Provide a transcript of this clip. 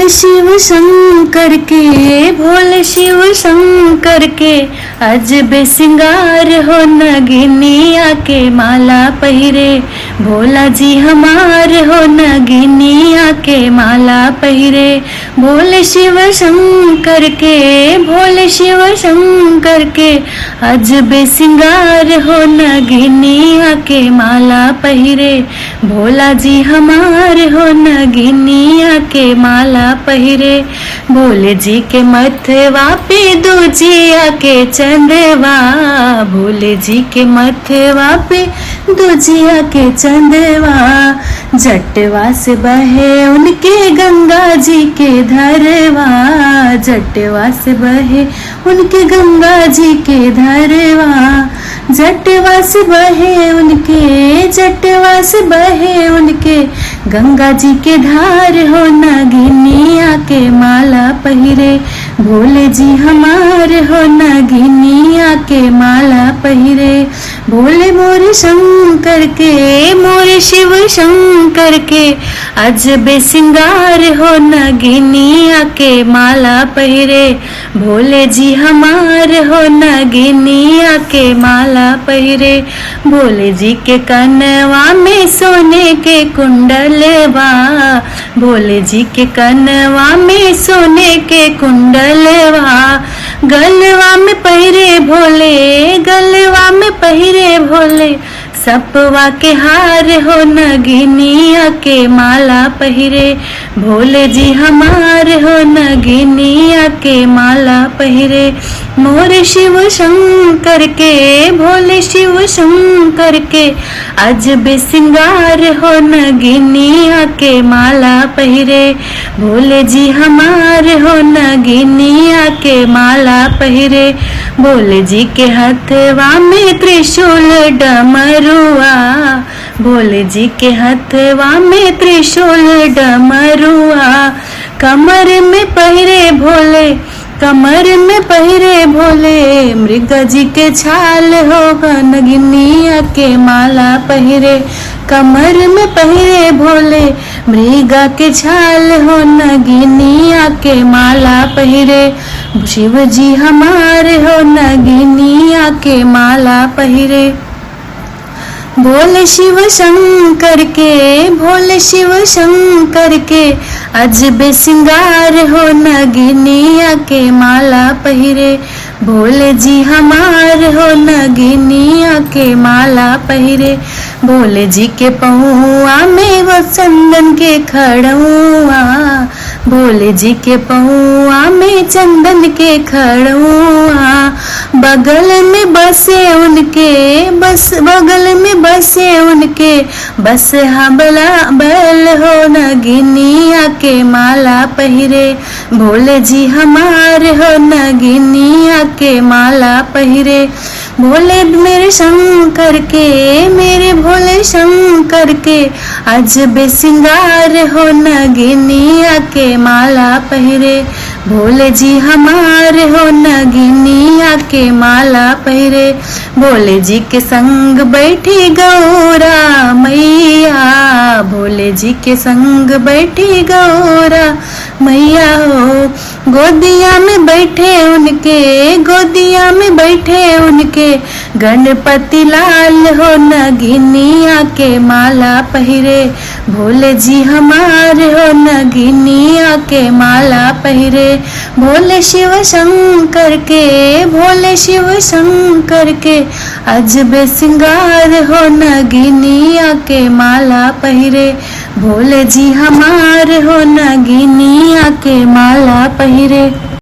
भोले शिव शंकर के, भोले शिव शंकर के अजबे सिंगार हो नगिनिया के माला पहिरे। भोला जी हमार हो नगिनिया के माला पहिरे। भोले शिव शंकर के, भोले शिव शंकर के अजबे सिंगार हो नगिनिया के माला पहिरे। भोला जी हमार हो नगिनिया के माला पहिरे। भोले जी के मथवा पे दूजिया के चंदवा, भोले जी के मथवा पे दूजिया के चंदवा। जटवा से बहे उनके गंगा जी के धरवा, जटवा से बहे उनके गंगा जी के धरवा। जटवा से बहे उनके, जटवा से बहे उनके गंगा जी के धार हो नगिनिया के माला पहिरे। भोले जी हमार हो नगिनिया के माला पहिरे। भोले मोर शंकर के, मोर शिव शंकर के अजबे सिंगार हो नगिनिया के माला पहिरे। भोले जी हमार हो नगिनिया के माला पहिरे। भोले जी के कनवा में सोने के कुंडलवा, भोले जी के कनवा में सोने के कुंडलवा। गलवा में पहिरे भोले, गलवा में पहिरे भोले सपवा के हार हो नगिनिया के माला पहिरे। भोले जी हमार हो नगिनिया के माला पहिरे। मोर शिव शंकर के, भोले शिव शंकर के अजबे सिंगार हो नगिनिया के माला पहिरे। भोले जी हमार हो नगिनिया के माला पहिरे। भोले जी के हथवा में त्रिशूल डमरुआ, भोले जी के हथवा में त्रिशूल डमरुआ। कमर में पहिरे भोले, कमर में पहिरे भोले मृग जी के छाल हो नगिनिया के माला पहिरे। कमर में पहिरे भोले मृगा के छाल हो नगिनिया के माला पहिरे। शिव जी हमार हो नगिनिया के माला पहिरे। भोले शिव शंकर के, भोले शिव शंकर के अजबे सिंगार हो नगिनिया के माला पहिरे। भोले जी हमार हो नगिनिया के माला पहिरे। भोले जी के पहुआ में वो चंदन के खड़ुआ, भोले जी के पहुआ में चंदन के खड़ुआ। बगल में बसे उनके, बस बगल में बसे उनके बस हबला बैल हो नगिनिया के माला पहिरे। भोले जी हमार हो नगिनिया के माला पहिरे। भोले मेरे शंकर के, मेरे भोले शंकर के अजबे सिंगार हो नगिनिया के माला पहिरे। भोले जी हमार हो नगिनिया के माला पहिरे। भोले जी के संग बैठी गौरा मैया, भोले जी के संग बैठी गौरा मैया हो। गोदिया में बैठे उनके, गोदिया में बैठे उनके गणपति लाल हो नगिनिया के माला पहिरे। भोले जी हमार हो नगिनिया के माला पहिरे। भोले शिव शंकर के, भोले शिव शंकर के अजबे सिंगार हो नगिनिया के माला पहिरे। भोले जी हमार हो नगिनिया के माला पहिरे।